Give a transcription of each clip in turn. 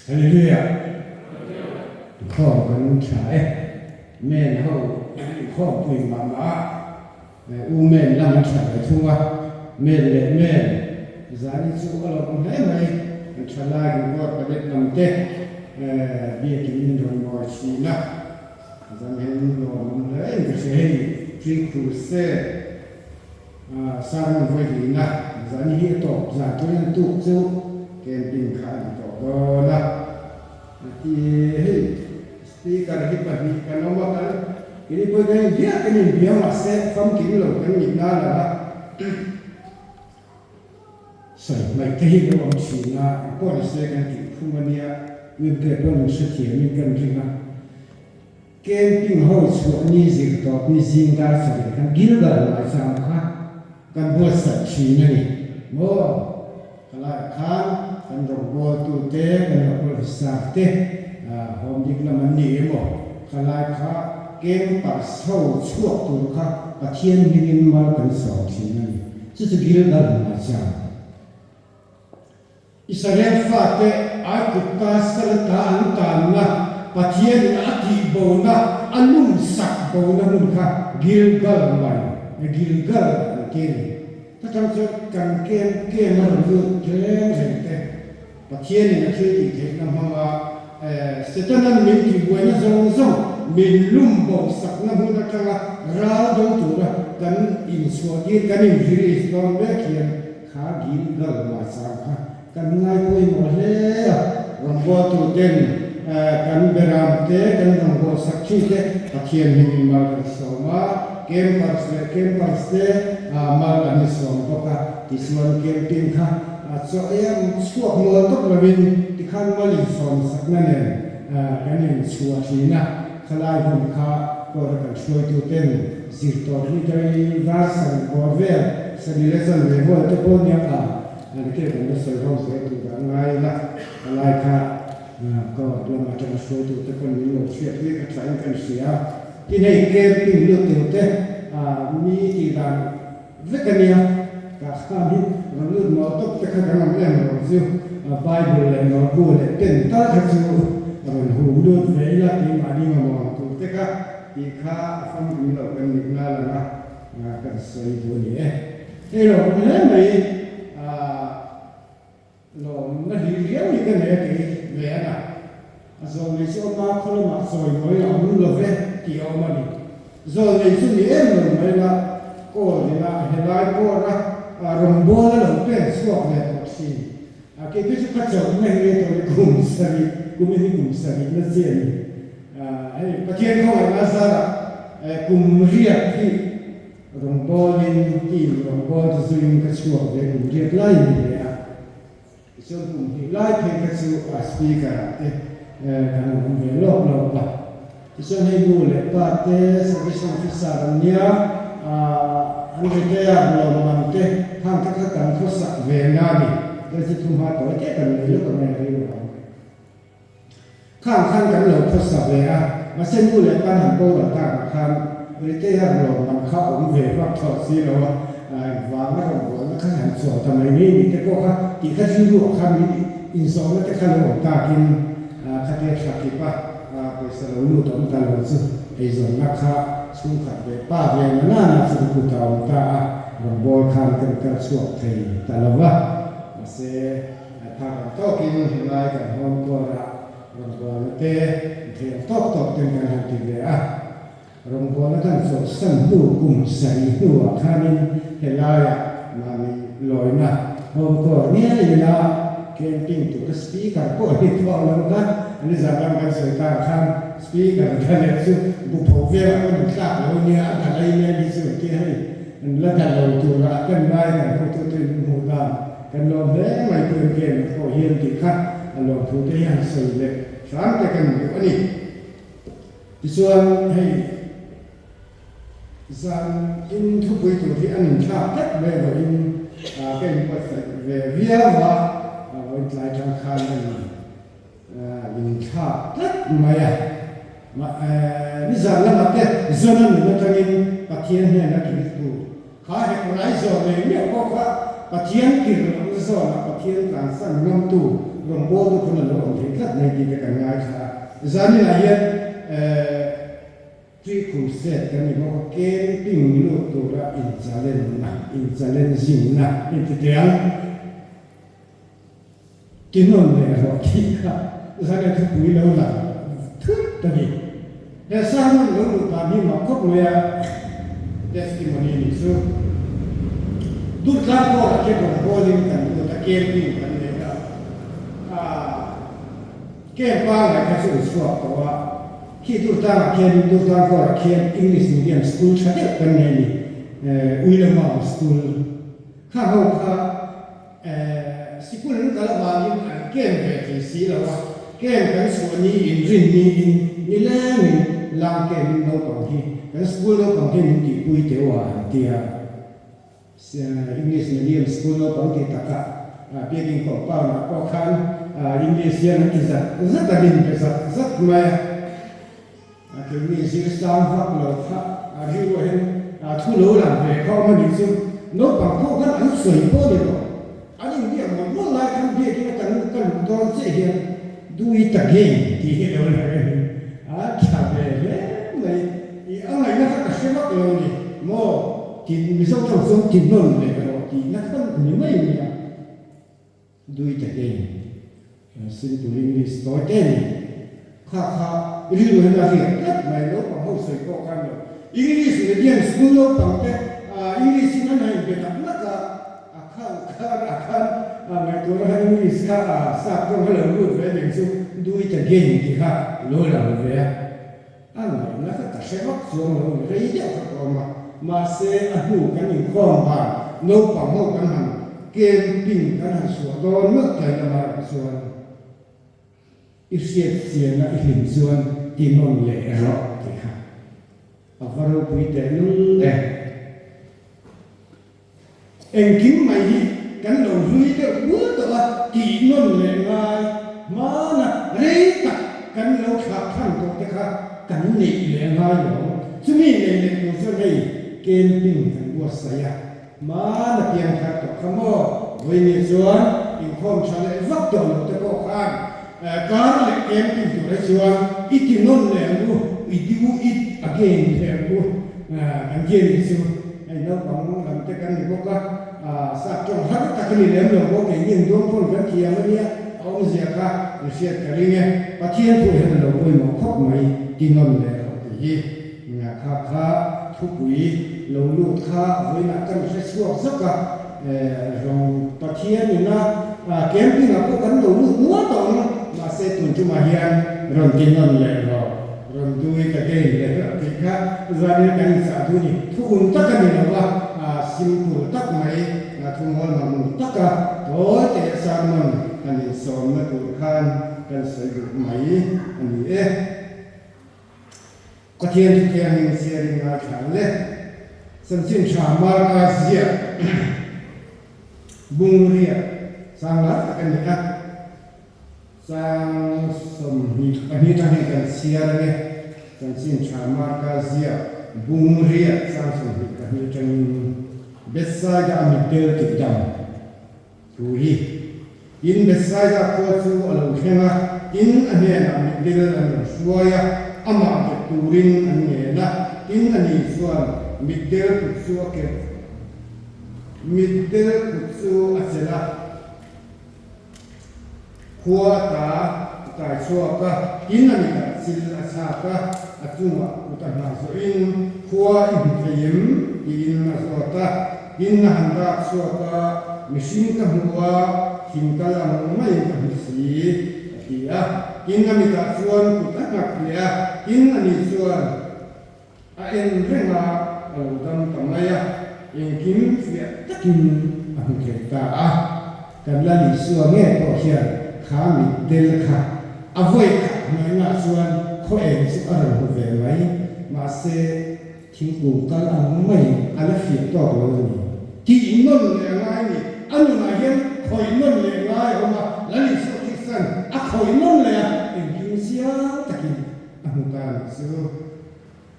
Hallelujah! Inkhawm kan tha e. Men ho an inkhawm pui mah mah a, u men lam an tha ve thung a, men leh men zani chu a lawm hle mai. Kan tha lai kan kawr palet lam te biakin in rawn mawi thin a, zan hian lawm awm hle in ka hria hei Three Crusade. Sermon vawi hlihna zan hi a tawp zan turin tuk chu camping kha a ni tawh dawn a, a ti. Hei speaker hi pahnih kan awm a, kan kini pawhin kan inbia kan inbia mahse famkim lo kan nih nan ang a, sawi hmaih te hi lo awm thin a, engpawh ni se kan tih phung a nia, UMK pawh min hrethiamin kan ring a. Camping ho chhuah ni zir tawp ni zing dar sarih khan Gilgal ngaichang kha kan buatsaih thin a ni maw? Khalaiah khan kan rawngbawltu te, kan local officer te home dik lam an ni emaw khalai kha campers ho chhuak tur kha Pathian hmingin mal kan sawm thin a ni. Chu chu Gilgal ngaichang. Israel fate Aigupta salta an tanna, Pathianin a tih bona, a lum sak bona hmun kha Gilgal mai, Gilgal an ti a ni. Ta tang chuan kan kem kem a rawn lut reng reng te, Pathianin a thil tih theihna hmanga Setana'n min tihbuaina zawng zawng min lum bo sakna hmun atanga ral do tura kan inchhuah tir, kan in release dawn mek hian Kha Gilgal ngaichang kha kan ngai pawimawh hle a, rawngbawltuten kan beram te, kan rawngbawlsak thin te Pathian hmingin mal kan sawm a, campers leh campers te mal an insawm bawk a, tichuan camping kha chaw ei a chhuak mual tawp lovin tikhan mal insawmsakna nen kan inchhuah thin a, khalai hun kha kawra kan hruaituten Zirtawp hi dai var sarih bawr vel, sarih leh chanve vel te pawh nia a, an ke kan la sawi ho zel tur a ngai ila, a lai kha court lam atanga hruaitu te pawn min lo hriat hi a thain kan hria. Tin hei camping lut tur te mi tih dan vek a nia, tah khan hi rawn lut mawl tawp te kha kan awm em lo chu, Bible leh nawrbu leh pen tal kha chu rawn hum lut ve ila keimahni mamawh ang tur te kha. Tih kha a famkim loh kan nih na lang a, kan sawi duh a ni e. Hei lo awm hle mai a, lawmna hlir riau hi ka nei a kei ve a na. A zawl nei chu awm a, khaw lamah chawi mawi a awm lo ve tih a awm a ni. Zawl nei chu ni em lo mai la, kawl ina helai pawra rawngbâwl a lo pen chhuak ve tawh thin. A kei phei chu ka chauhna hi tawh ni kum sarih, kumin hi kum sarih na chi a ni. Hei Pathian khawngaihna zarah kum riat hi rawngbawlin team rawngbâwl te zuiin ka chhuak ve kum riat lai ni ve a. Tichuan kum hnih lai phei kha chu a speaker ah te kan han awm ve lawk lawk a. Tichuan hei nu leh pa te service officer an nia, an retire lawmman te khang te kha kan khawsak ve na a ni. Tlai chu thumhma tawi te kan nei lawk ang e a ril vang. Khang khan kan lo khawsa ve a, mahse nu leh pa han boral takah khan retire lawmman kha a awm ve vak thlawh si lo a, engvanga rawngbawlna kha han chawl ta mai mai ni te pawh kha tih kha rilruah khan min inzawhna te kha lo awm takin khatia thla kip a pawisa lo lut awm ta lo chu eizawnna kha chhungkhat ve pa ve na nana chu ka kut a awm ta a, rawngbâwl khan kan kal chhuak thei ta lo va, mahse phak ang tawkin helai kan home court-ah rawngbâwlna te thei ang tawk tawk ten kan han ti ve a, rawngbâwlna kan chawlhsan hnu kum sarih hnuah khanin helaiah mahni lawina home court ngeiin a camping tura speaker pawh hi thawh lo kha nizan ram kan sawi tak khan speaker tha leh chu bupho velah pawh an tlak lo nia a dalai mek hi chu an ti hei an la da lo tura a kan ngai kan hotute in hmuh dan kan lawm hle mai pu MK lam pawh hian tih kha a lawmthu te hi han sawi leh hram te kan duh a ni. Tichuan hei Zan in thupui tur hi an inthlak tlat mai vawiin ka inbuatsaih ve viau a, vawiin tlai tang khan an inthlak tlat mai a. Nizan lamah te Zona nun atangin Pathian hnena kir tur kha hek rai zawn nei miah pawh kha Pathian kir lohna zawnah Pathian tlansan ngamtu rawngbawltu khan a lo awm thei tlat mai tih te kan ngaithla a. Zaninah hian Tree Crusade kan ni bawk a, camping lut tura inchalenna, inchallenging-na inti teh ang. Tinawn leh rawh tih kha zane thupui lo lang thut a ni. He sermon lo luh dan hi mak khawp mai a, testimony nih chu. Durtlang kawrah khian rawn bawlin kan lut a, camping kan nei a, camp pangngai kha chu inchhuak tawh a, khi Durtlangah khian Durtlang kawrah khian English medium school tha deuh kan nei a ni, Uilamam school. Kha ho kha Sikul an kal avangin an kem ve thei si lo a, kem kan chhuah ni in rin ni in nilengin lang kem in naupang hi kan school naupang te min tihpui teuh a an ti a. English medium school naupang tih takah biakin compound ah pawh khan English hian an ti zat zat a min be zat zat mai a. Keini zir sang vak lo kha rilruah hian thu lo lang ve kha awm a nih chu. Naupang pawh khan an sawi pawh ni lo. An inbiak mawlh mawlh lai khan biakin a kan ka luh dawn chiah hian do it again tih hi lo lang a ni. A tha ve hle mai. I a ngaihna kha ka hre vak lo a ni maw? Ti Mizo tawng chuan ti nawn leh rawh tihna kha ni mai a nia. Do it again. Simple English tawi te ni. Kha kha rilru hian a riak tlat mai, naupang ho sawi pawh khan lo. English medium school naupang te English in an han inbe tak nak a, a khan khan a khan ngaihtuahna khan English kha sap tawng kha lo lut ve ning chu do it again tih kha lo lang ve a. A ngaihna kha ka hre vak chuang lo ni, rei deuh kha ka awm a, mahse a hnu kan inkhawm ban naupang ho kan han camping kan han chhuah dawn meuh tlai lamah erawh chuan i hriat chiana i hlim chuan ti nawn leh rawh tih kha a va ropui teh lul e. Engkim mai hi kan lo hlui deuh bul tawh a, tih nawn leh ngai hmana rei tak kan lo thlak than tawh te kha kan neih leh ngai lo. Chumi nei leh tur chuan hei camping kan buatsaih a, hmana piang thar tawh kha maw? Vawinia chuan inkhawm tha leh vak tawh lo te pawh khan kar leh camping tur hi chuan i ti nawn leh ang u, i do it again leh ang u kan Jenny chu. Hei naupang lam te kan ni bawk a, sap tawng har tak a ni lem lo bawk, keini ang duang pawn kan thiam a nia, a awmzia kha i hriat ka ring e. Pathian thu hian a lo pawimawh khawp mai, ti nawn leh rawh tih hi kha kha thupui lo lut kha vawiinah kan hre chhuak zak a, rawng Pathian ina camping ah pawh kan lo lut nual tawh ang, mahse tun tumah hian rawn ti nawn leh rawh. Rawn dui ka gain leh hlauh tih kha zanin kan inchah duh ni. Thu un tak a ni lo va, simple tak mai, thu mawl mang taka tawi te sermon han insawmna tur khan kan sawi duh mai a ni e. Pathian thu thiangin siarin ngaithla ang le. Chanchin tha Marka ziak bungriah sanglar tak a ni a. Chang 22 atangin kan chhiar ange, Chanchin Tha Marka ziak bung riah chang 22 atangin Bethsaida a mitdel tih dam thu hi. Tin, Bethsaida khua chu a lo thleng a, tin, a hnenah mitdel an rawn hruai a, amah bet turin an ngen a, tin, ani chuan mitdel kut chu a kep, mitdel kut chu a chelh a. Khua a ta a tai chhuak a, tin a mitah chil a chhak a, a chungah kut a hnah zawhin khua i hmu thei em? tiin a zawt a. Tin a han dak chhuak a, mihring ka hmu a, thing kal ang maiin ka hmu si, a ti a. Tin a mitah chuan kut a nghat leh a, tin ani chuan a en reng a, a lo dam ta mai a, engkim fiah takin a hmu thei ta a. Kan la Isua nge pawh hian kha mitdel kha a vawi khat hnuainah chuan khaw eng chu a rawn hmu ve mai, mahse thingkung kal ang maiin a la fiah tawk lo a ni. Tih nawn leh a ngai ni. A nunah hian khawih nawn leh ngai a awm a, Lal Isua Krista'n a khawih nawn leh a, engkim chiang takin a hmu ta a nih chu.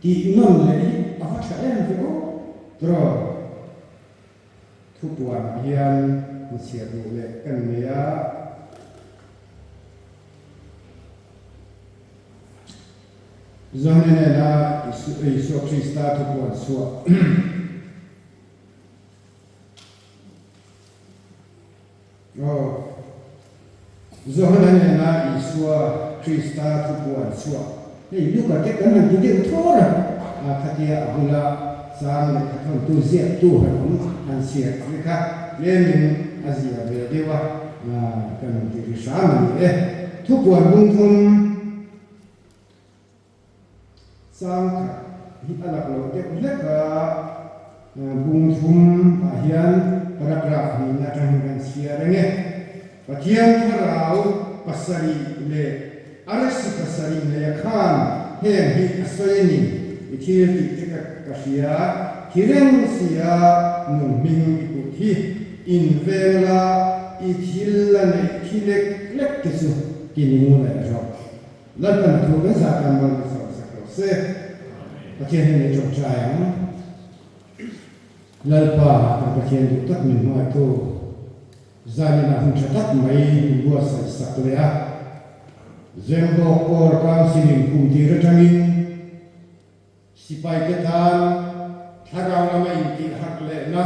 Tih nawn leh hi a va tha em ve aw tiraw? Thupuanah hian hmuchhiat duh leh kan nei a. Johane nena Isua Krista thupuan chhuah. Aw. Johana nena Isua Krista thupuan chhuah. Hei Luka te kan han ti deuh thawr a, khatia a bula chang lehkha thawntu ziaktu han awm han chhiar te kha tlemin a zia ve deuh a, kan han ti ri hram a ni e. Thupuan bungthum. Chang khat hi a lak loh deuh hlek a, bung thum ah hian paragraph hnihna atang hian kan chhiar eng e. Pathian thlarau pasarih leh arsi pasarih neia khan heng hi a sawi a ni, i thil tih te ka ka hria, thi reng sia nung hming i put hi, in veng la i thil la neih thi lek lek te chu ti nung leh rawh. Lalpan thu kan zah tan mal min sawm sak rawh se. Pathian hi min tawngtai ang. Lalpa kan Pathian duh tak min hmangaihtu zaninah hun tha tak mai min buatsaih sak leh a. Zembawk Corps Council-in kum tir atangin Sipaite tan thlarau lama intihharh lehna,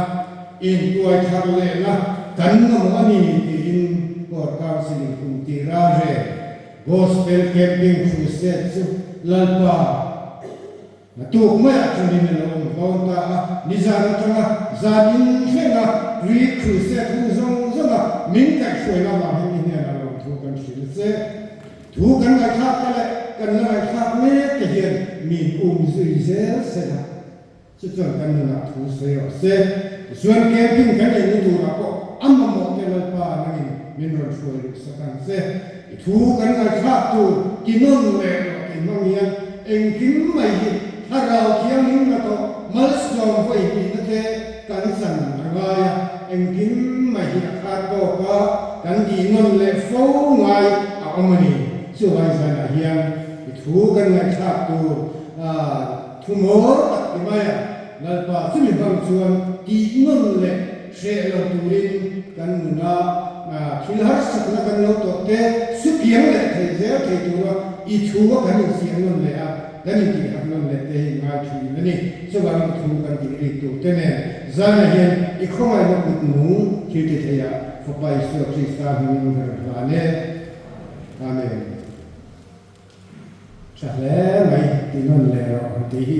intuaitharh lehna kan mamawh a ni tiin Corps Council-in kum tira rel Gospel Camping Crusade chu Lalpa tuk maiah chuanin a lo awm dawn ta a, nizan atanga zan inthlenga Pre-Crusade hun zawng zawnga min kaihhruaina avang hian i hnenah lawmthu kan hrilh che. Thu kan ngaihthlak te leh kan la ngaihthlak mek te hian min um zui zel se la, chu chuan kan nunah thu sawi rawh se. Tichuan camping kan neihna turah pawh a mamawh te Lalpa nangin min rawn hruai luh sak ang che. I thu kan ngaihthlak tur ti nawn leh rawh tih hmang hian engkim mai hi thlarau thianghlim na tawh malsawm vawi hnihna te kan chan a ngai a, engkim mai hi a khat tawk a, kan tih nawn leh fo ngai a awm a ni. Chuvai zanah hian i thu kan ngaihthlak tur thu mawl tak ti mai a, Lalpa chumi hmang chuan tih nawn leh hreh lo turin kan nuna thil harsatna kan lo tawh te supiang leh thei zel thei tura i thu a kan insiam nawn leh a, Kan intihhak nawn leh te hi ngai thin a ni. Chuvangin thu kan tih rik tur te nen Zana hian i khawngaihna kut nung thil ti thei ah Fapa Isua Krista hmingin ka rawn hlan e. Amen. Tha hle mai ti nawn leh rawh han tih hi.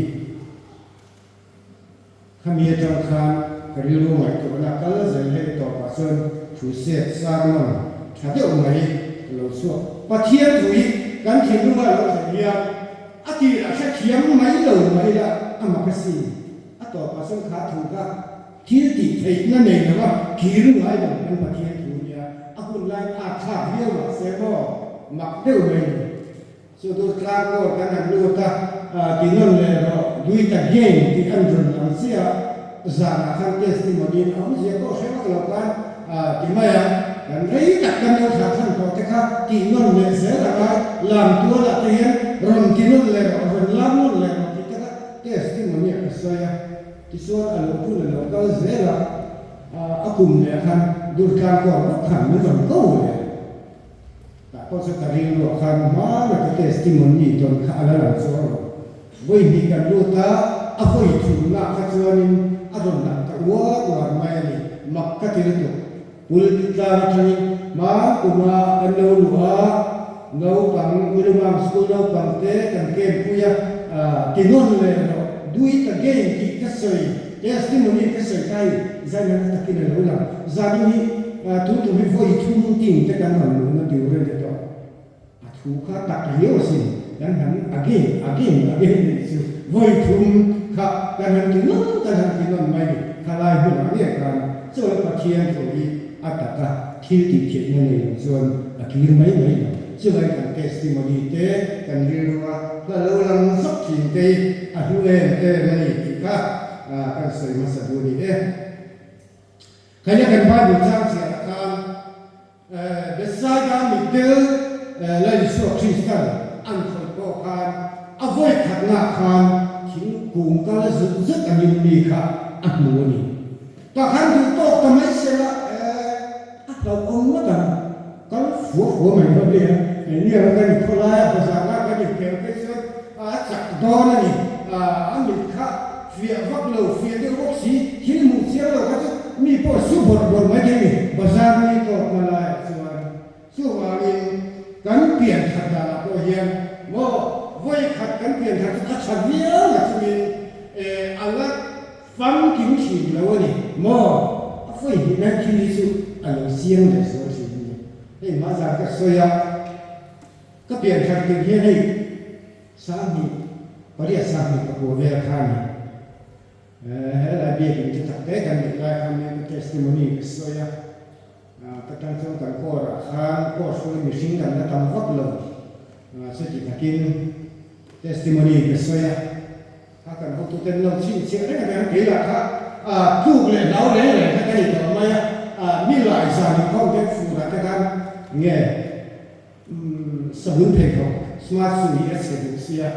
Khami atang khan ka rilru ngaihtuahna kal zel hei tawpah chuan crusade sermon tha deuh mai ka lo chhuak. Pathian thu hi kan thinlunga lo thlen hian a tirah hrethiam mai lo mai la a mak a sin. A tawpah chuan kha thu kha thil tih theihna nei lova kir ngai lo kan Pathian thu nia a hun laiin a thlak viau mahse maw mak deuh mai ni. Chu dur tlang kawr kan han lut a, ti nawn leh rawh, do it again tih an rawn lang chiah a, zanah khan testimony in a awmzia pawh hre vak lo khan ti mai a, kan rei tak kan lo thlah thlan tawh te kha tih nawn leh zel a ngai, lam tualah te hian rawn ti nawn leh rawh, rawn lam nawn leh rawh tih te kha testimony ah ka sawi a, tichuan a lo hun a lo kal zel a, a kum leh khan dur tlang kawr bawk khan min rawn ko leh. Tah pawh chu ka rilruah khan hmana ka testimony tawn kha a la lang chuang lo. Vawi hnih kan lut a, a vawi thumna kha chuanin a rawn lang ta uar uar mai a ni. Mak ka ti lutuk. Pulpit tlang atangin hman kuma kan lo luh a, naupang Wilumam School naupang te kan camp pui a, ti nawn leh rawh, do it again tih ka sawi, testimony ka sawi kha hei zainana takin a lo lang. Zanin hi Tun tum hi vawi thum team te kan rawn luhna tur a ni tawh. A thu kha tak riau asin, kan han again, again, again tih chu vawi thum kha kan han ti nawn, kan han ti nawn mai ni. Khalai hunah nge khan chuan Pathian thu hi a taka thil tih theihna nei lo chuan a kir mai mai lo. Chuvangin kan testimony te kan rilru a hla lo lang zawk thin te hi a hlu em em a ni tih kha kan sawi hmasa duh a ni e. Khaile kan Bible chang chhiarah khan Bethsaida mitdel la Isua Kristan an khawih pawh khan a vawi khatnaah khan thingkung kal zut zut angin mi kha a hmu a ni. Tah khan duh tawk ta mai sela a hlauhawm ngawt ang. Kal fua fua mai hlawm hle a, nia kan inkhaw laia bazar ah kan inkhel phei chuan. a chak dawn a ni. A mit kha fiah vak lo, fiah deuh bawk si, thil hmuh chiang lo kha chu mi pawh su bawrh bawrh mai thei a ni. Bazar ni tawpna laiah chuan chuvangin kan pian that danah pawh hian maw vawi khat kan pian that chu a tha viau na chungin a la Famkim thin lo a ni maw? A fawi hnih nan thil hi chu a lo chiang leh zual thin a ni. Hei mahzar ka sawi a, ka pian thar tir hian hei 2008 29 vel kha a ni. He lai biakin chu tak te kan nih lai khan nia ka testimony ka sawi a, ka tang chuan kan kawrah khan kawr hruai mihring kan la tam vak lo. Chuti takin testimony ka sawi a. Kha kan hotuten lo chhinchhiah reng reng kei lah kha tluk leh hlau reng reng kha ka ni tawh mai a, mi lai zan inkhawm te fur ah te khan nge sabun pheikhawk smart shoe hi a chhe duh sia,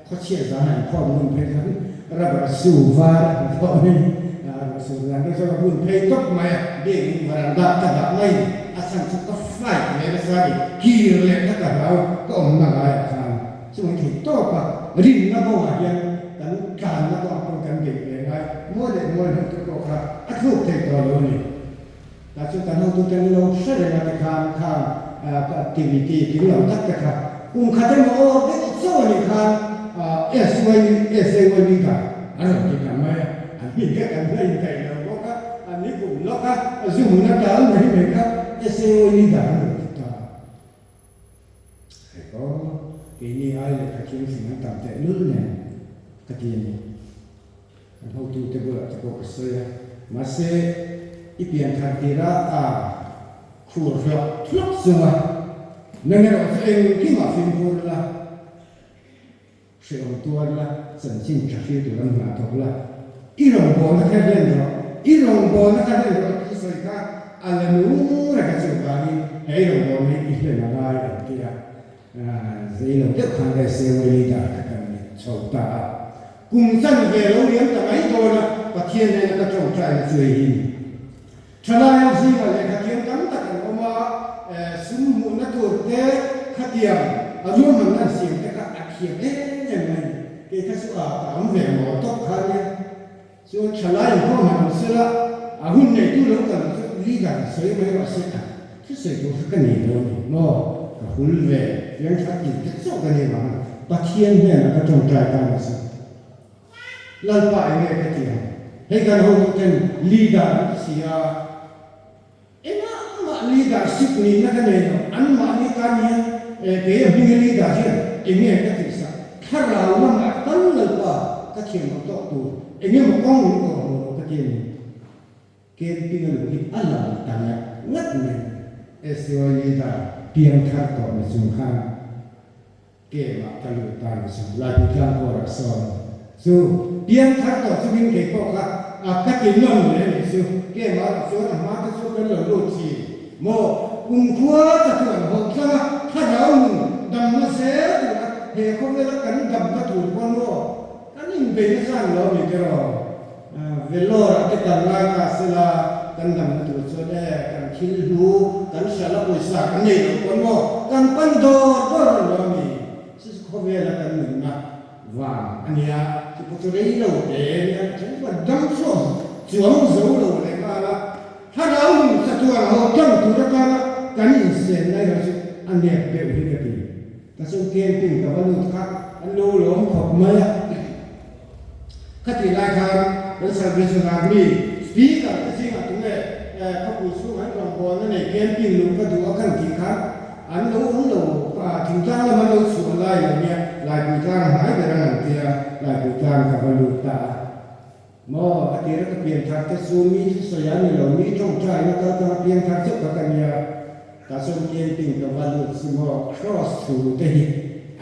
khawchhiat zan ah inkhawm ngun phei chuan rubber shoe var a hnathawh mai ruah sur zan te chuan ka bun phei tawp mai a, biakin varanda ka dah mai ni, a chhan chu ka flight ve nasa a ni, kir leh kha ka hlau ka awmna ngaiah khan. Chumi theih tawp a, rinna kawngah hian kan tlanna kawngah pawh kan beih ve ngai mawi leh mawi hnu te pawh kha a thluk thei tawh lo a ni. Tah chuan kan hotute an lo hre reng a tikhan khang activity kim lo tak te kha kum khat emaw aw deuh chauh a nih khan SY SAY leader an rawn ti ta mai a, an ni kha kan la indaih lo bawk a, an ni kum lawk a zu hmun a tal mai mai kha SAY leader an rawn ti ta. Hei aw, keini ai lehkha thianghlim an tam teh lul nen ka ti a ni. Kan hotute bulah te pawh ka sawi a, mahse i pian thar tirah a khur hlawk hlawk chung a, nang erawh chu engkimah fimkhur la, Hrehawm tuar la, chanchin tha hria tur an nghah thawk la, i rawngbawlna kha hlen rawh, i rawngbawlna kha hlen rawh tih sawi kha a la nung reng a chuvangin he i rawngbawlna hi i hlen a ngai ang ti a, zei lo deuh khan SA leader kha kan ni chho ta a. Kum chanve lo liam ta mai dawn a, Pathian nena ka tawngtaina chu ei hi ni. Thalai ho zingah lehkha thiam tam tak an awm a, sum hmuhna tur te khatiang a ruahmanna an siam te kha a thiam em em mai. Kei kha chu a ka awm ve maw tawp kha nia. Chuan thalai inkhawm han awm sela, a hun neitu lo kal chu leader sawi mai rawh se a thusawi tur kha ka nei lo a ni maw? Ka hul ve fiang that tih te chauh ka ni vang a, Pathian hnenah ka tawngtai ta ni chu. Lalpa eng nge ka ti ang? Hei kan hotuten leader an ti si a, engah mah leadership nihna ka nei lo, anmahni tan hian kei a hminga leader hian eng nge ka tih sak? Thlarau lamah tal Lalpa ka thiam ang tawk tur eng emaw kawng min kawh hmuh lo ka ti a ni. Camping a luh hi a lang ta ngat ngat mai. SUI leader piangthar tawh ni chung khan Kemah ka lut ta ni chu Laipui tlang kawrah sawn chu piang thar tawh chungin kei pawh kha a ka ti nawn leh a nih chu. Kemah erawh chuan a hma te chu kan lo lut thin maw? Kumkhua ta chu an hawlh tlang a, thlarau nun damna zel tura he khawvela kan damna tur pawn maw kan inbei nasa ang lo ni tiraw? Vellore-ah te kal ngai ta sela, kan damna tur chuan e, kan thil hlu, kan hral a pawisa kan nei lo pawn maw, kan pan dawr dawr reng lo a mi? Chu chu khawvela kan nunna vang a nia, chu pawh chu rei lo te a nia, ka then chuan dam chhuak chuang zo lo leh nghal a, thlarau nun chatuan haw tlang tur atana kan insen lai erawh chu a nep deuh hi ka ti. Ka chu camping ka va lut kha an lo lawm khawp mai a. Khatih lai khan kan Salvation Army Speaker te zingah tunge khawpui chhung an rawngbawlna nei camping luh ka duh a kan tih khan an lo awm lo thingtlang lam an lo chhuah lai lo nia Laipui tlang a hnai ber ang an tia Laipui tlang ka va lut ta a. Maw a tira ka pian thar te chu mi thusawi a ni lo mi tawngtaina kal tanga piang thar chauh kha ka nia. Tah chuan camping ka va lut chu maw cross thu te hi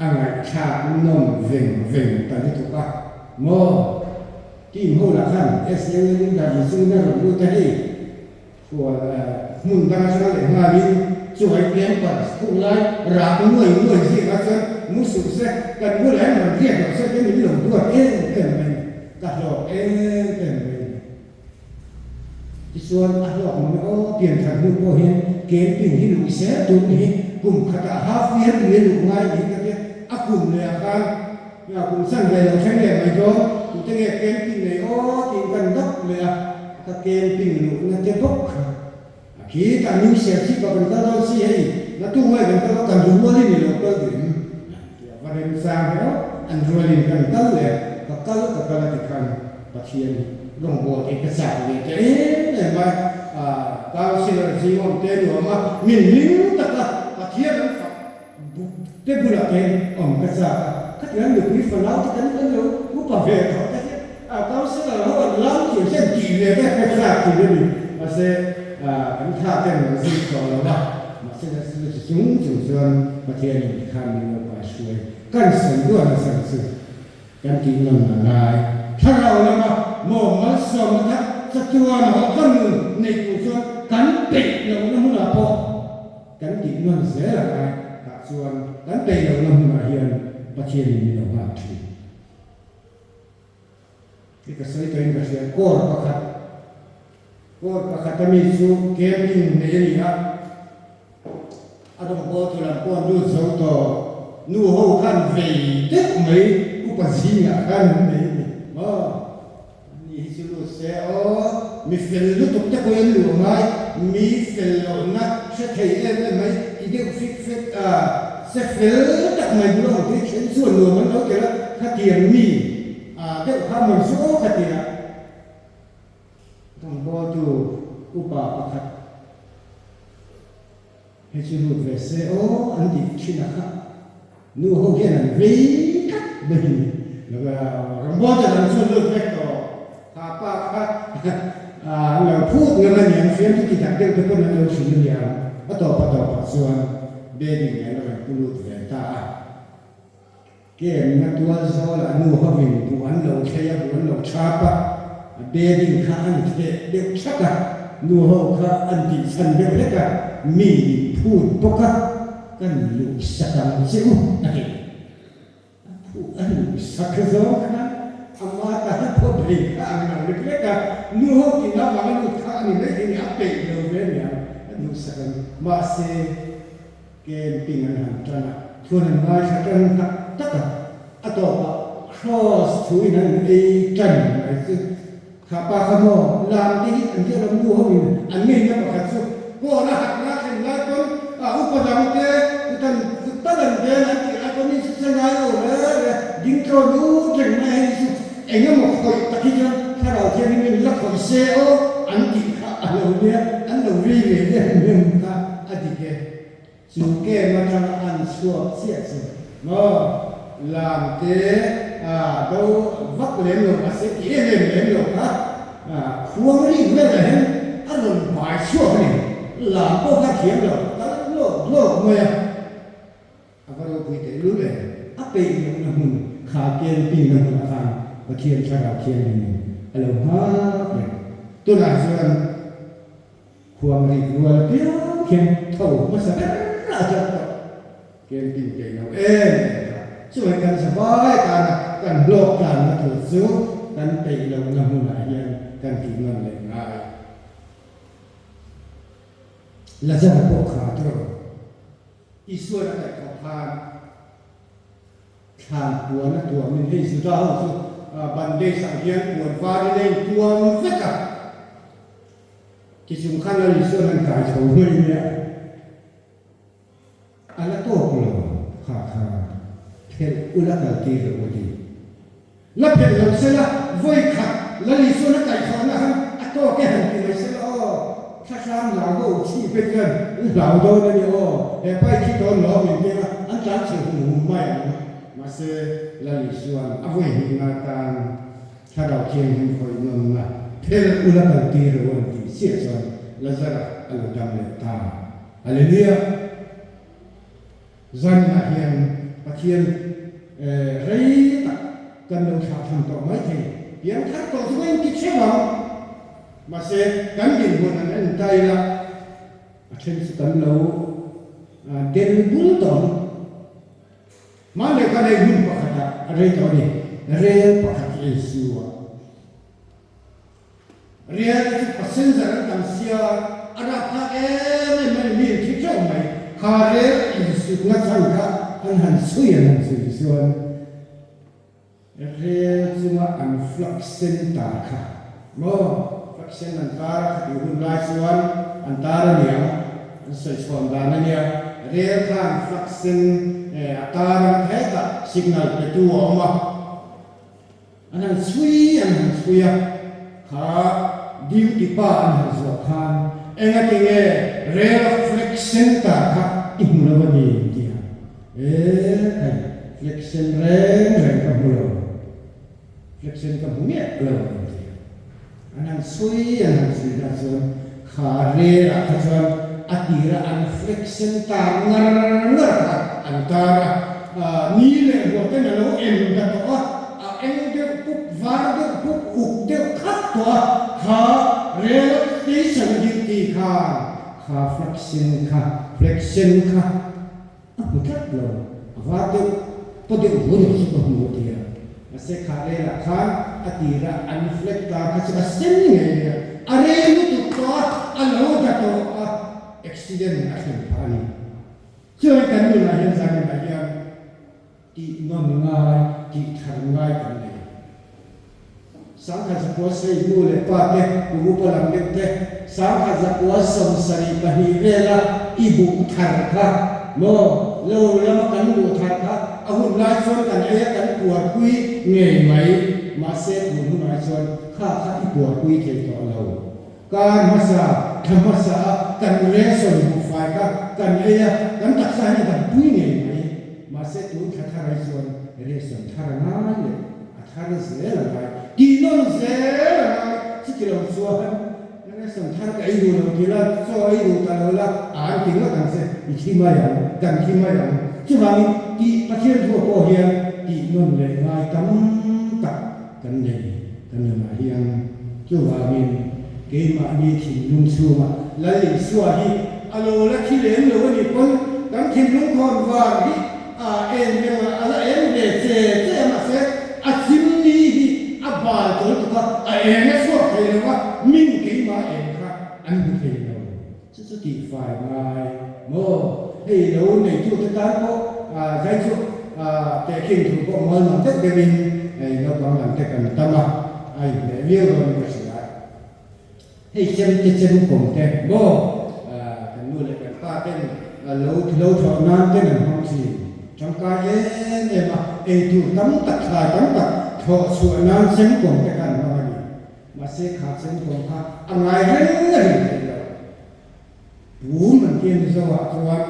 a ngaihthlak nawm veng veng ta lutuk a maw team ho lah khan SAU leader ni chungin a rawn lut a hei khual hmun dang atanga leh nghalin chuai campers khung lai rak nuai nuai zingah chuan mu suh se kan bulah hian rawn riak loh se te min lo duat em em mai ka hlawk em em mai. Tichuan a hlawk mang aw pianthar hnu pawh hian camping hi luh zel tur ni hi kum khatah half year lui a luh ngai niin ka tia a kum leh ah khan. Kum chan ve lo thleng leh mai dawn, tute nge camping nei aw tiin kan dap leh a, ka camping luhna te bawk kha a khi tah New Serchhip ah kan kal dawn si hei, naktuk mai kan kal dawn kan rualin i lo kal duh em? An ti a, va remchang hle aw, an rualin kan kal leh a, ka kal ka kal a ti khan Pathian hi rawngbawl te ka chak ve ta em em a, Councillor zingawm te nuam a, min hlim taka Pathian an fak Buk te bulah te awm ka chak a, khatiang nupui fanau te kan kan lo upa ve tawh te hian a councillor ho an lam thiam hian tih ve te ka chak thin a ni. Mahse kan tha ten lo zir tawh lo a, mahse chu chung chung chuan Pathianin tikhan min lo kaihruai kan sawi duan a chhan chu kan tih nawn a ngai. Thlarau lama maw malsawmna thar chatuan hawh tlang nun nei tur chuan kan peih lohna hmunah pawh Kan tih nawn zel a ngai tah chuan kan peih lohna hmunah hian Pathianin min lo nghak thin. Hi ka sawi tawhin ka hria, kawr pakhat, kawr pakhata mi chu camping nei a ni a, a rawngbâwl tu lam pawh an lut zo tawh, nu ho khan vei deuh mai upa zingah khan an nei a ni maw? Ni hi chu lut se aw, mi fel lutuk te pawhin an luh ngai, mi fel lohna hre thei em em mai ti deuh fik fek a, se fel tak mai bula awm thei then chuan nuam an lo tel a, khatiang mi a deuh kha man chu aw ka ti a, rawngbawltu upa pakhat hei chu lut ve se aw an tih thin a kha. Nu ho hian an vei tlat mai a ni. Rambual te lam chuan lut vek tawh kha pa kha an lo phut ngam a niang, fiamthu ti tak deuh te pawn an lo hrilh a niang. A tawp a tawpah chuan bedding nen a rawn pu lut ve ta a. Kemna tual zawlah nu hovin buh an lo thlei a, buh an lo chhap a, bedding kha an theh deuh thak a, nu ho kha an tihchhan deuh hlek a, mi in phut bawk a. Kan luh sak ang che u a ti. A phuh a luh sak zawng khan ama tan pawh bei kha ang lo lek lek a, nu ho tina vang a lut kha a ni mai thei ni, a peih lo ve aniang a luh sak ang. Mahse, camping an han tan a, thuan an ngaithla tan tak tak a, a tawpah cross thuin an ei tan mai chu. Kha pa kha maw lam te hi an tia lo nu ho in an ngeina pakhat chu kawn a hatna a thlen lai pawn a upa dang te kutan kut tal an beng an tih lai pawn in se ngai lo re re ding tlawn ut reng mai a hei chu eng emaw khawih tak hi chuan thlarau thianghlim in la khawih se aw an tih kha a lo nia an lo vei ve em em kha a dik e. Chu kem atanga an chhuak chiah chu maw lam te a do vak lem lo mahse ti em em lem lo kha khuang rik velah hian a rawn bai chhuak a ni. Lam pawh kha thiam lo kal lawk lawk mai a, a va ropui teh lul em. A peih lohna hmun kha camping na hmunah khan Pathian Thlarau Thianghlimin a lo nghak reng. Tunah chuan. Khuang rik rual piang hian tho hmasa ber a tlat tawh. Camping peih lo em em kha. Chuvang kan zavai tana kan hlawk tlanna tur chu kan peih lohna hmunah hian kan tih nawn leh ngai. Lazara pawh kha tawrh Isuan a kaihthawh khan Thlan puan a tuamin hei Juda ho chu bandage ang hian puan varin a intuam vek a. Tichung khan Lal Isuan an kai chho mai nia, a la tawk lo kha kha phelh ula kal tir lo a ti. La phelh lo sela vawi khat Lal Isuan a kaihthawhna khan a tawk e han ti mai sela aw, thlahrang hlau ho chhi phei chuan an hlau dawn a ni aw, he pai khi dawn lo min ti anga an tlan chhe hum hum mai ang. Mahse Lal Isuan a vawi hnihna atan Thlarau Thianghlim khawih nawnna phel ula kal tir lo an tih chiah chuan Lazara a lo dam leh ta. Hallelujah! Zanah hian Pathian rei tak kan lo thlah tham tawh mai thei. Piang thar tawh chu ka inti theuh ang. Mahse, kan dinhmun an en ta ila a then chu kan lo del bul tawh ang. Hmanleh khan hei hmun pakhatah a rei tawh a ni, rel pakhat hi a insu a. Rel te chu passenger an tam sia, a rapthlak em em mai, mi in thi teuh mai. Kha rel insutna chhan kha an han chhui an han chhui chuan. Rel chunga an flag sen tar kha maw? Flag sen an tar a khatih hun lai chuan an tar a niang, an sawi chhawn dan a nia. Rel khan flag sen a tar ang hetah signal petu a awm a. An han chhui an han chhui a, kha duty pa an han zuah khan engati nge rail flag sen tar kha i hmu lo a ni an ti a. E hei flag sen reng reng ka hmu lo, flag sen ka hmu miah lo an ti a. An han chhui an han chhui dah chuan kha rail ah kha chuan a tira an flag sen tar ngar ngar kha an tar a, ni leh ruah ten a lo em ta tawh a, a eng deuh pup, var deuh pup, uk deuh khat tawh a, kha rail station a duty khan kha flag sen kha flag sen kha A hmu tlat lo, a var deuh paw deuh hu deuh chu ka hmu a ti a. Mahse kha relah khan a tira an flag tar kha chu a sen ngei mai a, a rei lutuk tawh a, a lo da tawh a, accident a thlen phah a ni. Chuan kan nunah hian zaninah hian tih nawn ngai, tih thar ngai kan nei. Sangkhat zakua sei nu leh pa te, kum upa lam deuh te, sangkhat zakua 72 vela i buh thar kha maw, lo lama kan buh thar kha a hun lai chuan kan ei a kan puarpui ngei mai, mahse tun hunah chuan kha kha i puarpui thei tawh lo. Kar hmasa, thla hmasa a kan ration buhfai kha kan ei a, kan taksa hian a dampui ngei mai, mahse tun thla thar ai chuan ration thar a ngai leh a thar zel a ngai, tih nawn zel a ngai, chuti lo chuan ration thar ka ei duh lo ti la, chaw ei duh ta lo la, a an ti ngawt ang che, i thi mai ang, kan thi mai ang. Chuvangin tih Pathian thu ah pawh hian tih nawn leh ngai tam tak kan nei kan nunah hian. Chuvangin keimahni thinlung chhungah Lal Isua hi a lo la thi lem lo a nih pawn kan thinlung khawn var hi a en reng a, a la en ve che che a, mahse a chimni hi a bal tawl tuk a, a eng a chhuak thei lo a, min keimah eng kha an hmu thei lo. Chu chu tihfai ngai maw? Hei lo neitute tan pawh zai chu tehkhin thu pawh mual mang deuh deuhin hei naupang lam te kan tam a, a inhmeh viau dawn in ka hria. Hei chem te chem kawm te maw kan nu leh kan pa ten lo lo thlawh nan ten an hmang thin. Tangkai em em a, eitur tam tak thlai tam tak thlawh chhuah nan chem kawm te kha an hmang a ni. Mahse kha chemkawm kha a ngai reng a rin theih loh. Pum an ti a Mizo ah chuan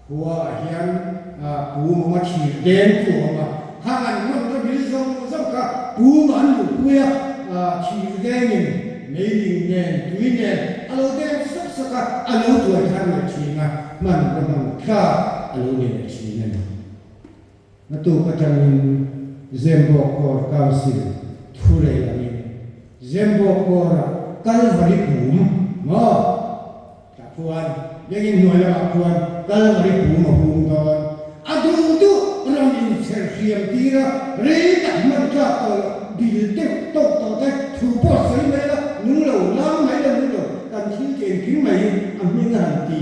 khua ah hian pum awm a thir deng chu a awm a, khang an hman ka mil zawng zawng kha pum ah an luhpui a, thir dengin meiling nen tui nen a lo deng sawk sawk a, a lo tuai thar leh thin a, hman ka hman thlak a lo ni leh thin a ni. Naktuk atangin Zembawk Corps Council thurel angin Zembawk Corps-ah Kalvari pum maw? Tah khuan Biakinn hnuai lamah khuan Kalvari pum a hung dawn. A duh duh rawn inchher hriam tir a, rei tak hman tlak tawh loh bil deuh tawk tawh te thu pawh sawi mai la, nung lo, lang mai la nung lo, kan thil ti engkim mai hi a hming a han ti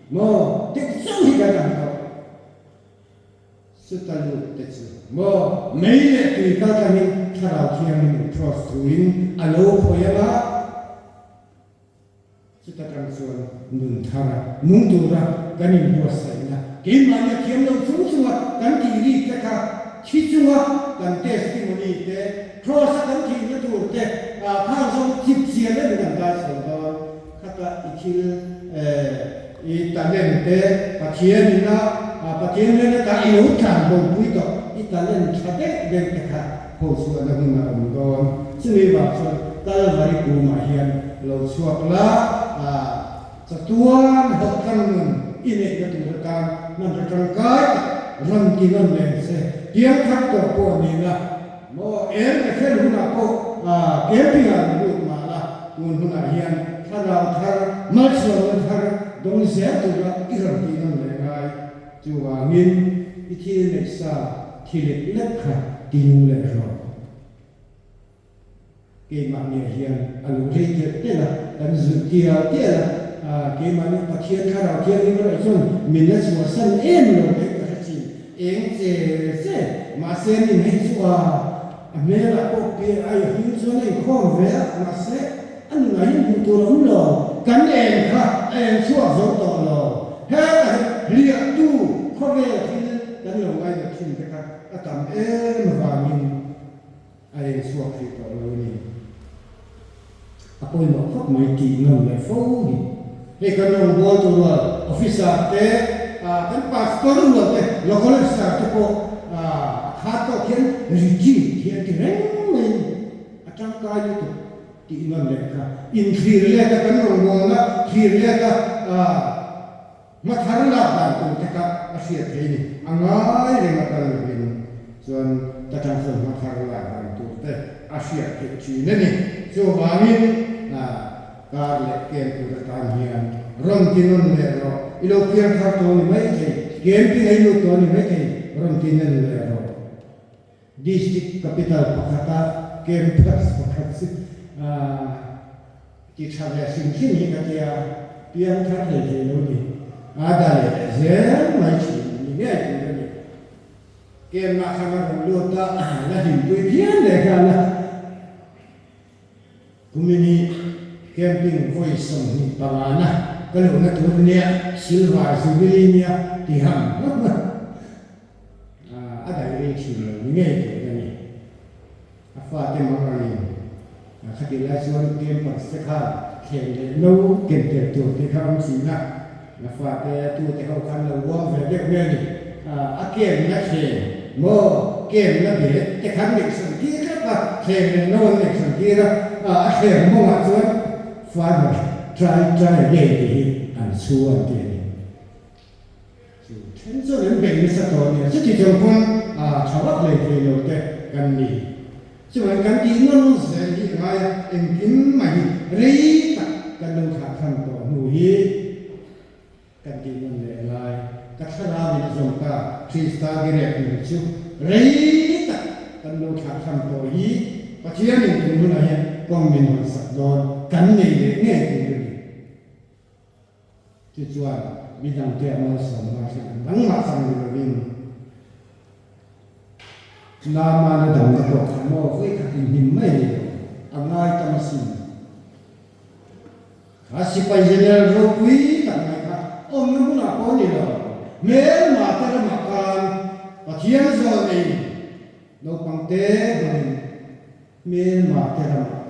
maw? Deuh chauh hi kan ang tawh. Chuta lut te chu maw mei leh tui kal tlangin Thlarau Thianghlim cross thuin a lo khawi ang a, chuta tang chuan nun thara nung tura kan inbuatsaihna keimahni a thiam lo chung chunga kan tih rik te kha thi chunga kan testimony te cross a kan thihna tur te khang zawng chip chian em kan dai chho dawn. Khata i thil i talent te Pathian ina Pathian nen ata i lo tlan bo pui tawh i talent tha deuh deuh te kha ho chhuahna hun a awm dawn. Chumi vang chuan Kalvari kumah hian lo chhuak la, chatuan hawhtlang nun i neihna tur atan hmanraw tangkai tak rawn ti nawn leng che. Piangthar tawh pawh ni la. Maw el ka thlen hunah pawh camping ah an lut mah la, tun hunah hian thlarau thar, malchhuahna thar dawng zel tura i rawn tih nawn leh ngai. Chuvangin i thil neih sa thi lek lek kha ti nung leh rawh. Keimahniah hian a lo rei telh telh a, kan zulh tial tial a, keimahni Pathian Thlarau Thianghlim erawh chuan min la chhuahsan em lo teh ka hre chin. Eng che che mahse min hei chu a a hmelah pawh pi ai hlim chuan a inkhawm ve a, mahse a nunah hian hmuh tur a awm lo. Kan eng kha a eng chhuak zo tawh lo. Hetah hian hliahtu khawvel thil kan lo ngainat thin te kha a tam em avangin a eng chhuak thei tawh lo a ni. A pawimawh khawp mai tih nawn leh fo hi. Hei kan rawngbawltu rual officer te, kan pastor rual te, local officer te pawh a khat tawk hian retreat hi an ti reng mai a ni. A tangkai lutuk tih nawn leh kha. Inthlir let a kan rawngbawlna thlir let a Hmathar lak dan tur te kha a hriat thei a ni. A ngai reng a kal lovin chuan ta tang chuan hmathar lak dan tur te a hriat theih thin a ni. Chuvangin kar leh kem tur atan hian rawn ti nawn leh rawh. I lo piang thar tawh a ni mai thei, kem ti ngei lut tawh a ni mai thei, rawn ti nawn leh rawh. District capital pakhata campus pakhat chu ti tha ve hrim hrim hi ka tia, piang thar hlei hlei lo ni. A da leh zel mai thin ni ngei tur a ni. Camp-ah khan a rawn lut a, la hlimpui phian leh nghal a. Kumin hi camping vawi 25 na ka luhna tur nia, Silver Jubilee nia ti ham ham a. A daih rei thin lo ni ngei tur a ni. A fate mang angin khatih lai chuan campers te khan thleng leh no ken tel tur te kha awm thin a, a fate tute ho khan lo uang ve deuh nge ni. A camp na thleng maw camp na bed te khan neihsan tir tlat a, thleng leh no an neihsan tir a, a thleng mawngah chuan Father try try again tih hi an chhu an ti a ni. Chu then chuan an beih nasa tawh a nia, chuti chung pawn tha vak hlei thei lo te kan ni. Chuvangin kan tih nawn zel hi a ngai a, engkim mai hi rei tak kan lo thlah tham tawh hnu hi kan tih nawn leh a ngai. Ka thlarau in a zawm ta, Krista direk nun chu rei tak kan lo thlah tham tawh hi Pathianin tun hunah hian kawng min hawn sak dawn kan nei leh ngei tur a ni. Tichuan, midangte a malsawmna hrilh ang nangmah chang ni lovin Naamana damna pawh kha maw vawikhat inhnim mai ni lo, a ngai tam asin. Kha sipai general ropui tak mai kha awmna hmunah pawh ni lo, hmelma te ramah khan Pathian zawl nei naupangte hmangin hmelma te ramah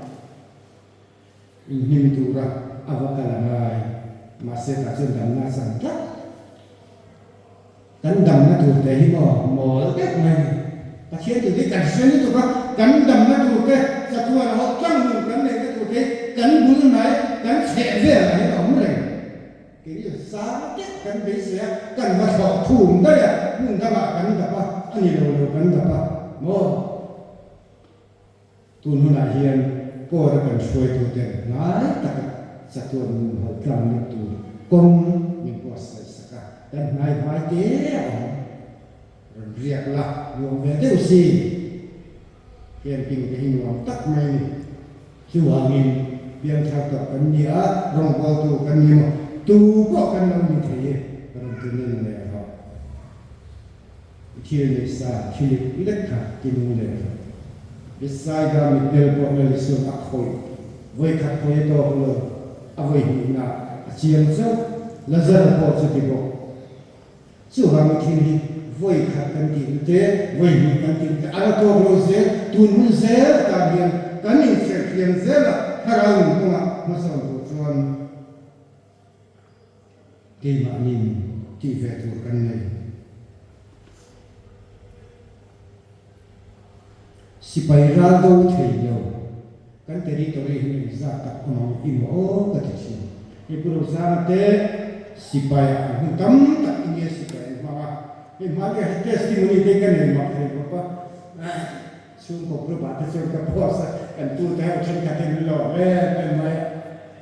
Inhnim tura a va kal a ngai. Mahse tah chuan damna a chang tlat. Kan damna tur te hi maw mawl deuh mai a ni. Pathian tur te hi kan hre lutuk a, kan damna tur te chatuan hawh tlang nun kan neihna tur te hi kan bul hnai, kan chheh velah hian a awm reng. Kei sang deuh kan beisei a, kan va thlawh thum daih a, hmun dangah kan dap a, a ni lo lo kan dap a maw? Tun hunah hian Kawra kan hruaituten hnai taka chatuan nun ho tlangna tur kawng min buatsaih sak a, kan hnai hmai te a awm. Rawn riak la, nuam ve deuh si. Camping te hi nuam tak mai a ni. Chuvangin piangthar tawh kan ni a, rawngbawltu kan ni maw? Tu pawh kan lo ni thei e, rawn ti nen leh rawh. I thil nei sa thilik lek kha ti nung leh rawh. Bethsaida mitdel pawh Lalisuan a khawih vawikhat hawi a tawk lo, a vawi hnihna a chiang chauh. Lazara pawh chuti bawk. Chuvang i thil hi vawikhat kan tih na te, vawi hnih kan tih na te a la tawk lo zel. Tun hun zel atan hian kan inserhfiam zel a, thlarau nun kawngah hmasawn tur chuan Keimahnin tih ve tur kan nei. Sipai ral do thei lo kan territory hi engzat tak awm ang i maw aw ka ti thin. Hei Pu Rosanga te sipai ah an hun tam tak India sipai an hmang a, hei hmanlai hi testimony te ka nei mak thei bawk a, chhungkaw group ah te chuan ka post a, kan tu te ho thenkhat in lawm em em mai a.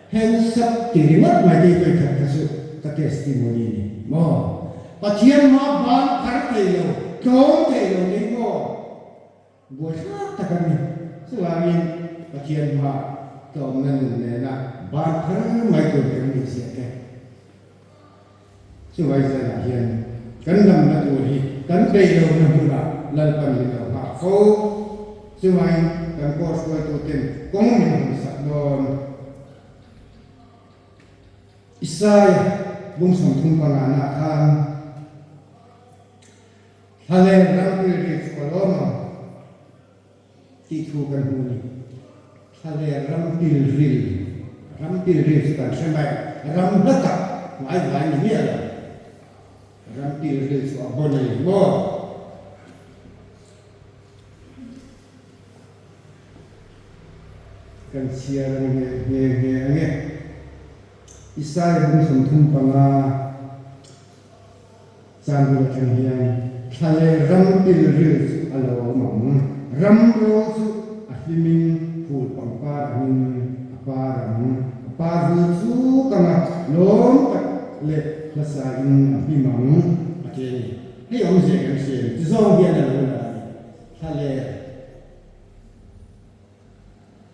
Hands up ti ringawt mai te hi khat kha chu ka testimony ni maw? Pathian hma ban phar thei lo, tlawm thei lo te hi maw? Buaithlak tak a ni. Chuvangin Pathian hma tlawmna nun nena ban phar mai tur kan nih ziah te. Chuvai zanah hian kan damna tur hi. Kan peih lohna hmunah Lalpan min lo nghak fo. Chuvangin kan course hruaituten kawng min hawnsak dawn. Isaiah bung 35 nah khan Thlaleng ram pilri chu ka lawm ang tih thu kan hmu a ni. Thlaleng ram pilril, ram pilril chu kan hre mai, ram hla tak hmaivai ni miah lo. Ram pilril chu a bawn a ni maw? Kan chhiar ang nge nge nge ang e. Isaiah bung 35 chan bul atang hian thla leh ram pilril chu a lo awm ang. Ram ro chu a hlimin phul pangpar angin a par ang. A par vul chu kanga lawm tak leh hlasa in a hlim ang a ti a ni. Hei awmzia kan hria em? Ti zawng hian a lo la a ni. Thla leh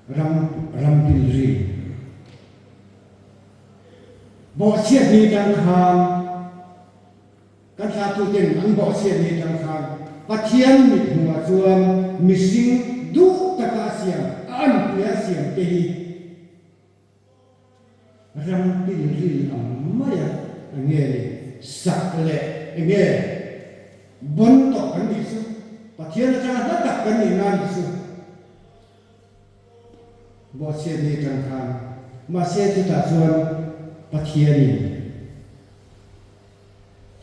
ram ram pilri bawhchhiat ni tang khan kan thlatuten an bawhchhiat ni tang khan Pathian mit hmuhah chuan mihring duh taka a siam a anpuia siam te hi Ram pilril ang maia enge ni sak leh enge bon tawh kan nih chu, Pathian atanga hla tak kan nih na nih chu bawhchhiat ni atang khan mahse chutah chuan Pathianin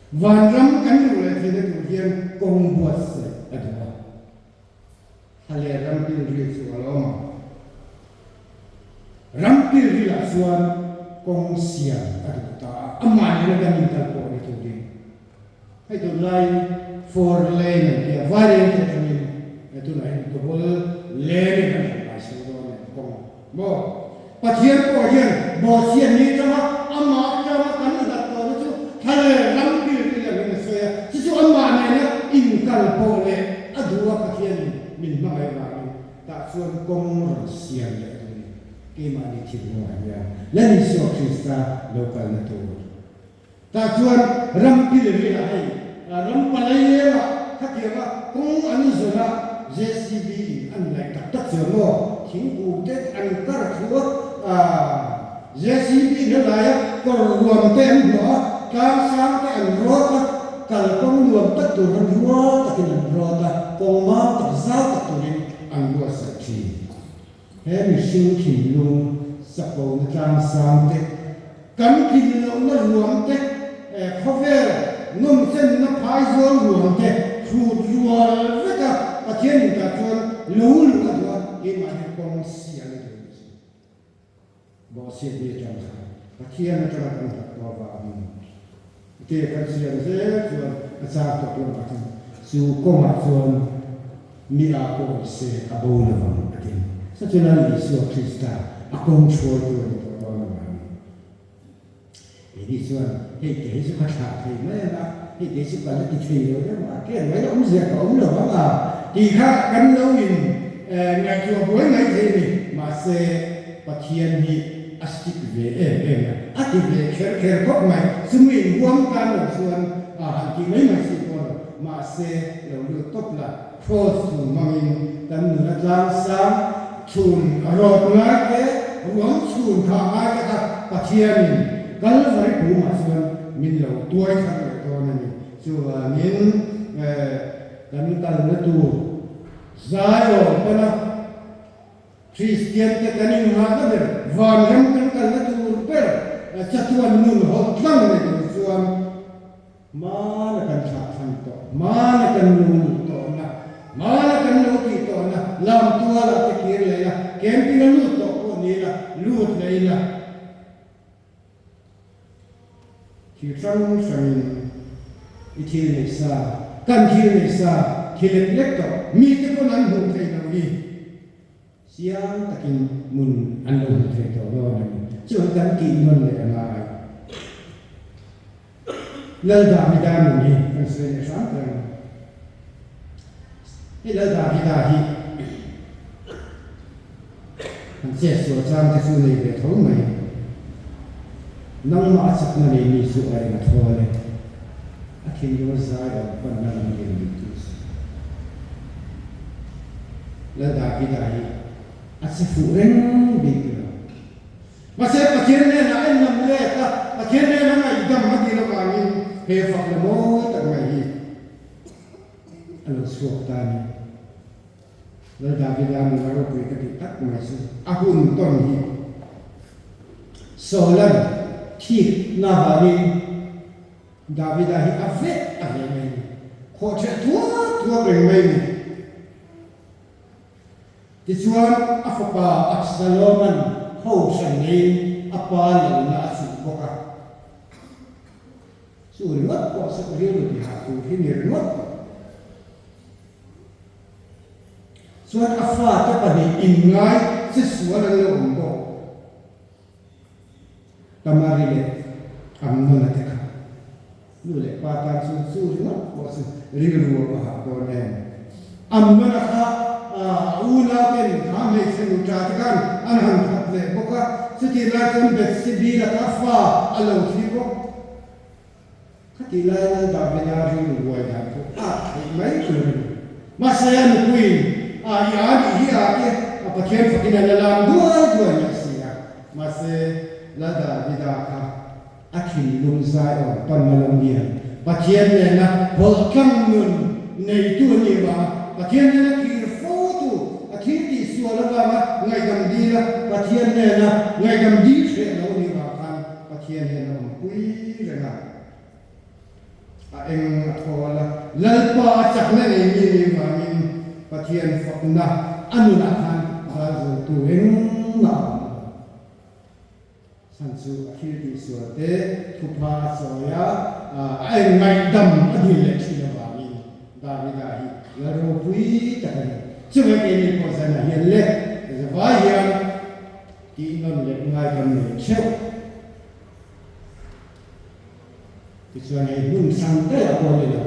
vanram kan luh leh theihna tur hian kawng buatsaih a duh a. Thla leh ram pilril chu a lo awm ang. Ram pilrilah chuan kawng siam a duh ta a, amah nena kan inkal pawh ni turin. Hei tunlaiin four lane an tia, vai lane te atangin tunah hian double lane in an rawn kai chho dawn em kawng maw? Pathian pawh hian bawhchhiat ni atanga amah atanga kan hlat tawhna chu thla leh ram pilril angin a sawi a, chu chu amah nena inkal pawh leh a duh a Pathianin min hmangaih vangin tah chuan kawng rawn siam leh a duh ni. Keimahni thinlungah hian Lal Isua Krista lo kalna tur tah chuan ram pilrilah hei ram palai lengah khatianga kawng an zawn a JCB in an laih tak tak chuan maw thingkung te an kar thu a JCB in a lai a kawr ruam te an hmuh a tlang sang te an rawt a kal kawng nuam tak tur han rual takin an rawt a kawng mam tak zau tak turin an buatsaih thin. He mihring thinlung chakona tlang sang te, kan tlin lohna ruang te, khawvel nawmchenna phaizawl ruang te hrut rual vek a, Pathian intah chuan lo luh a duh a, keimah hian kawng sial a duh a nih chu. Bawhchhiat mi atang khan Pathian atanga kan hlat tawh avangin te kan siam zel chuan a chang tawp lamah chuan chu kawngah chuan mi a pawh ni se a bo lovang a ti. Sa chu Lal Isua Krista a kawng hruaitu a ni tawh dawn avangin keini chuan hei te hi chu ka thlah thei mai ang a, hei te hi chu ka la ti thei lo deuh a, ken mai awmzia ka awm lo vang a tih kha kan lo in Ngaihtuah buai mai thei a ni. Mahse, Pathian hi a stick ve em em a, a ti ve kher kher khawp mai. Chumi inhuam tan lo chuan han tih mai mai si pawh lo. Mahse, lo lut tawp la, Kraws chung hmangin kan nun a tlang sang, chhun a rawt ngai te, ruang chhun thah ngai te kha Pathianin Kalvari pumah chuan min lo tuai thar leh dawn a ni. Chuvangin, kan kalna tur. Zion pana Kristian te kan inngahna ber, vanram kan kalna tur ber, chatuan nun hawt tlang nei tur chuan hmana kan thlah thlang tawh, hmana kan lo luh tawhna, hmana kan lo tih tawhna lam tualah te kir leh ila, camping a lut tawh pawh ni ila, lut leh ila. Thil hrang hrangin i thil neih sa, kan thil neih sa thi lek lek tawh mite pawn an hmuh theih loh hi chiang takin mun an lo hmu thei tawh dawn a ni. Chuan kan tih nawn leh a ngai. Lal Davida nun hi kan sawi leh hram teh ang. Hei Lal Davida hi han chet sual chang te chu nei ve tho mai. Nangmah a chakna nei mi chu a eng a thawl e. A thinlung a zai awm panna lam lian duh tu chu Lal Davida hi a che fuh reng bik lo. Mahse Pathian hnenah en lam let a, Pathian hnena ngaihdam a dil avangin he fakna mawi tak mai hi a lo chhuak ta a ni. Lal Davida nula ropui ka tih tak mai chu a hun tawn hi Saula'n thikna avangin Davida hi a veh a veh mai a ni. Khawhtheh thuak thuak reng mai a ni. Tichuan a fapa Absaloma'n ho hran neiin a pa lalna a chuh bawk a. Chu ringawt pawh chu rilru tihah tur hi ni ringawt tawh. Chuan a fate pahnih inngai che sual an lo awm bawk. Tamari leh Amnona te kha nu leh pa tan chuan chu ringawt pawh chu rilru a hah dawn em. Amnona kha a unauten kha hmeichhe nuṭa te khan an han that leh bawk a, chutih lai chuan Bethsebi laka fa a lo thli bawk. Khatih lai Lal Davida rilru buai dan chu a theih mai tur a ni. Mahse a nupuiin a i a nih hi a te a Pathian fakin a la lam duai duai mai si a. Mahse Lal Davida kha a thinlung zai awm panna lam hian Pathian nena hawlhtlang nun neitu a nih vanga Pathian nena thlir fotu, a thil tih sual avanga ngaihdam dil a, Pathian nena ngaihdam dil hreh lo nih vang khan Pathian hian a awmpui reng a, a eng a thawl a, Lalpa a chakna ngei mi nih vangin Pathian fakna a nunah khan dal zawltu engmah a awm lo. Chhan chu a thil tihsual te thupha a chawi a, a eng ngaihdam a dil leh thin avangin Davida hi lal ropui tak a ni. Chuvei keini pawh zanah hian le zavai hian Tih nawn leh ngai kan nei theuh. Tichuan hei hmun hrang daih ah pawh a ni lo,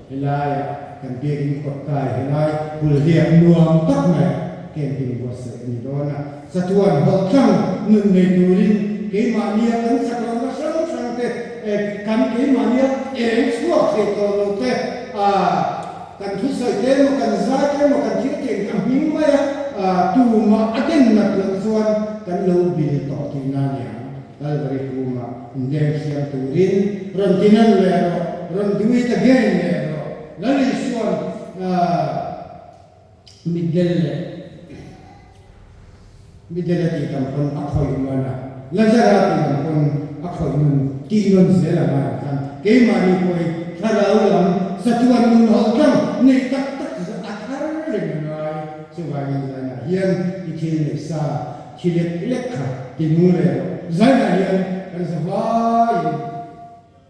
helaiah kan biakin kawt kai helai hulhliak nuam tak mai ah camping buatsaih a ni dawn a. Chatuan hawlhtlang nun nei turin keimahnia kan chak lohna hrang hrang te, kan keimahnia eng chhuak thei tawh lo te, Kan thusawi te emaw, kan zai te emaw, kan thil keng ka hming mai a, tumah a den nat loh chuan kan lo bil tawh tihna a ni ang. Kalvari kumah inleng siam turin rawn ti nan leh rawh, rawn do it again leh rawh. Lal Isua'n mitdel leh mitdel a tih tam pawn a khawih man a, Lazara tih lam pawn a khawih nun tih nawn zel a ngai ang khan keimahni pawhin thlarau lam chatuan nun hawh tlang neih tak tak chu a thar reng a ngai. Chuvangin zainah hian i thil neih sa thi lek lek kha ti nung leh rawh. Zainah hian kan zavaiin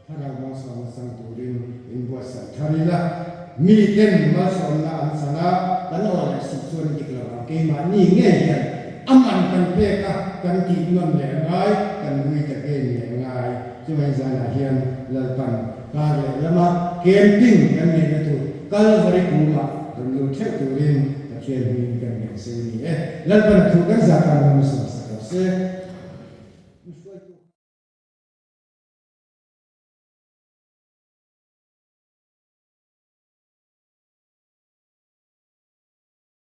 Thlarau malsawmna chang turin inbuatsaih thar ila, miten malsawmna an chan a, kan aw leh suh chuan dik lo ang. Keimahni ngei hian a man kan pek a, kan tih nawn leh a ngai, kan vui ta game leh a ngai. Chuvangin zanah hian Lalpan kar leh lama camping kan neihna tur Kalvari kumah rawn lut theuh turin Pathian hmingin kan ngen se ni e. Lalpan a thu kan zah tan hmang sawm sak lo se.